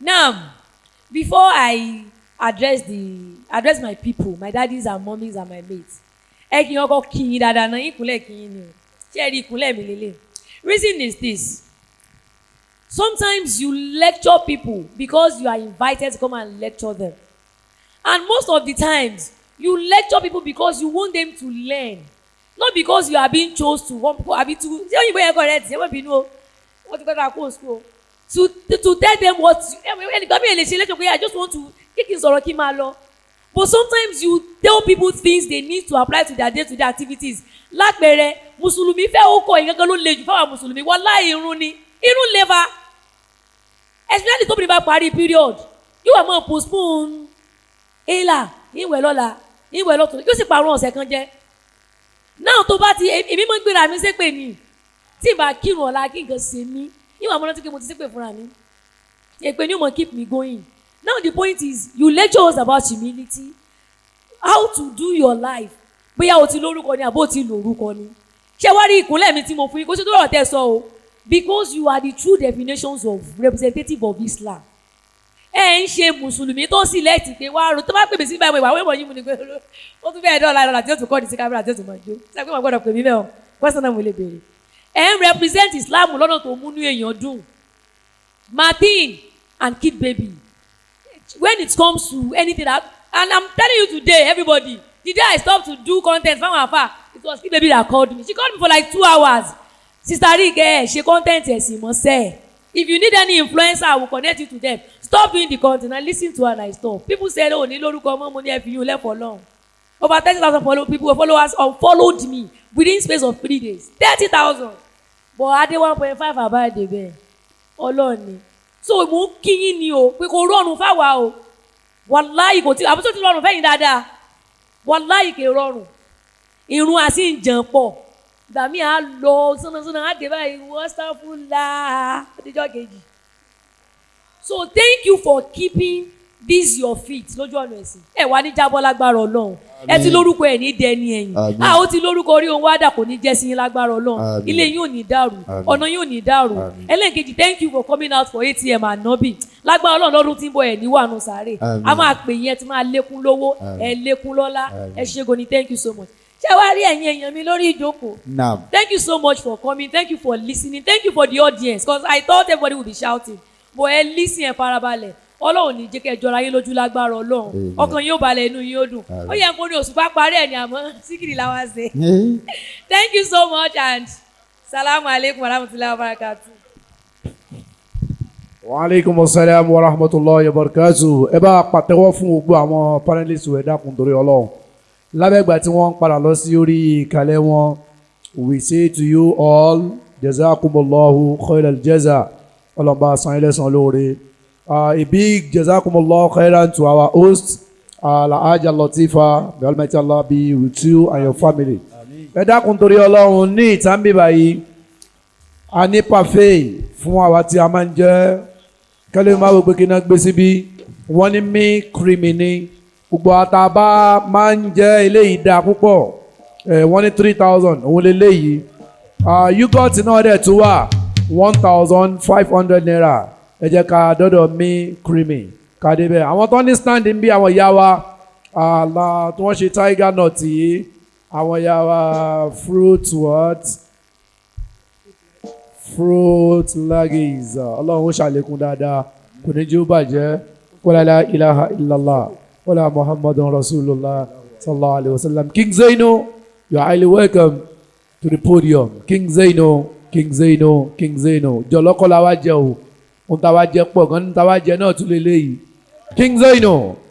Now, before I address my people, my daddies and mummies and my mates, ẹ kí n kọ́kọ́ kí yín dáadáa náà, ìkúnlẹ̀ kí yín ni o. Ṣé ẹ rí ìkúnlẹ̀ mi lélẹ̀? Reason is this: sometimes you lecture people because you are invited to come and lecture them, and most of the times you lecture people because you want them to learn, not because you are being chose to one àbí to, ṣé òyìnbó yẹn correct? Ṣé wọ́n bínú o? Wọ́n ti pẹ́ ta kó school to tell them what ẹnìkan bí ẹ lè ṣe lecture pé I just want to kí n sọ̀rọ̀ kí n máa lọ. But sometimes you tell people things they need to apply to their day to day activities. Lápẹẹrẹ, mùsùlùmí fẹ́ ó kọ ìgangan ló le jù fáwọn mùsùlùmí. Wàláhì, irun ni irun lè fa, especially tóbi bá parí period, yóò wá máa postpone éèlà ìwẹ̀ lọ́la, ìwẹ̀ lọ́tún, yóò sì parun ọ̀sẹ̀ kan jẹ́ náà. Tó bá ti èmi máa ń gbéra mi ṣépè ni. Tí ì bá kírun ọ̀la, kí nǹkan ṣe mí, ìwà mọ́nà tí mo ti ṣépè fúnra mi, èpè ni ó mọ̀ keep me going. Now, the point is, you lecture us about humility, how to do your life, bóyá o ti lórúkọ ni àbó o ti lórúkọ ni. Ṣé wá rí ìkúnlẹ̀ mi tí mo fún yín, kó ṣe tó lọ́rọ̀ tẹ́ sọ o, because you are the true definitions of representative of Islam. Ẹ ń ṣe mùsùlùmí tó sì lẹ́tì pé wá ro tó bá pè mí sí báyìí, ìwà wẹ́wọ̀n yìí mú ni pé ó tún fẹ́ẹ́ dọ́là dọ́là tí ó tún kọ́ ní sí kámẹ́rà tí ó tún mọ̀ jó ṣé pé wọ́n gbọ́dọ̀ pè mí bẹ́ẹ̀ o. Question náà mo lè béèrè. Ẹ ń represent Islam lọ́nà tó múnú èèyàn dùn. Martin and Kid Baby, when it comes to anything that, and I'm telling you today, everybody, the day I stopped to do content fáwọn afa, it was Kid Baby that called me. She called me for like 2 hours. "Sister Rike, ẹ ṣe content ẹ̀sìn mọ́ sẹ́ẹ̀. If you need any influencer, I will connect you to them. Stop doing the content." I listen to her and I stop. People said, "Oh, ní lórúkọ ọmọ." Mo ní ẹ fi yún lẹ́fọ̀ọ́ lọ́hùn. Over 30,000 follow people, followers unfollowed me within space of 3 days. 30,000, but adé 1.5 àbáyé bẹ́ẹ̀ ọlọ́ọ̀ni. So mò ń kí yín ni o pé kò rọrùn fáwa o. Wàláyì, kò tí àbúrò ti rọrùn fẹ́yìn dáadáa. Wàláyì, kò rọrùn. Irun àti ìjàn pọ̀, ìgbà míì á lọ sọ́nàsọ́nà, á dé báyìí, wọ́n sáfúlà ọdíjọ́ kejì. So thank you for keeping this your feet lójú ọ̀nà ẹ̀sìn. Ẹ wà ní jábọ́ lágbára Ọlọ́run. Ẹ ti lórúkọ, ẹ̀ ní dẹni ẹ̀yìn. Àmín. A ó ti lórúkọ orí ohun wádà, kò ní jẹ́ sí yín lágbára Ọlọ́run. Àmín. Ilé yín ò ní dàrú. Àmín. Ọ̀nà yín ò ní dàrú. Àmín. Ẹlẹ́nkejì, thank you for coming out for ATM Anobi. Lágbára Ọlọ́run, lọ́dún tí ń bọ̀, ẹ̀ ní wà nù sáré. Àmín. A máa pè yín, ẹ ti máa lékún lówó. Àmín. Ẹ lékún lọ́lá. Àmín. Ẹ ṣé gan ni, thank you so much. Ṣé wàá rí ẹ̀yin èèyàn mi lórí ìjókòó? Naam. Thank you so much for coming. Thank you for listening. Thank you for the audience, because I thought everybody would be shouting, but ẹ listen, ẹ farabalẹ̀. Ọlọ́run ní jẹ́ kẹ́ ẹ jọra yín lójú lágbára Ọlọ́run. Amen. Ọkàn yóò balẹ̀, inú yín ó dùn. Àmín. Ó yẹ kó ní òṣùpá parí ẹ̀ ní, àmọ́ síkìrì làwọn ṣe. Thank you so much and salamu alaikum wa rahmatulahi wa barakatuh. Wa aleykum salaam wa rahmatulahi wa barakatuh. Ẹ bá pàtẹ́wọ́ fún gbogbo àwọn panelists. Ẹ dákun torí Ọlọ́run. Lábẹ́gbà tí wọ́n ń padà lọ sí orí ìkàlẹ̀ wọn, we say to you all, jazakumullahu khairal jaza. Ọlọ́mọba san ilé san lóore. A big jazakumullahu khairan to our host, Alhaja Latifa. May Almighty Allah be with you and your family. Ẹ dákun torí Ọlọ́run, ní ìta ń bíbá yìí, a ní parfait fún àwa tí a máa ń jẹ́ kẹ́lẹ́. Máa wò pé kí náà gbé síbí, wọ́n ní mí creamy ní gbogbo àtàbá máa ń jẹ́. Eléyìí dáa púpọ̀. Ẹ̀ wọ́n ní 3,000 òun lélẹ́yìí. Yogurt náà dẹ̀ tún wà, ₦1,500. Ẹ jẹ́ ká dọ́dọ̀ mí creamy, ká débẹ̀. Àwọn tó ní stand ń bí, àwọn ìyá wa àlà tí wọ́n ṣe tiger nut yìí, àwọn ìyá wa fruit, what, fruit lagis. Ọlọ́run ó ṣàlékún dáadáa, kò ní jẹ́ ó bàjẹ́. Wala la ilaha illallah wala Muhammadun rasulullah sallallahu alayhi wa sallam. King Zaino, you are highly welcome to the podium. King Zaino, King Zaino, King Zaino. Jọlọ́kọ́ la wá jẹ o. Ohun tá a wá jẹ pọ̀ gan, ní tá a wá jẹ náà tún lè léyìí. King Zaino.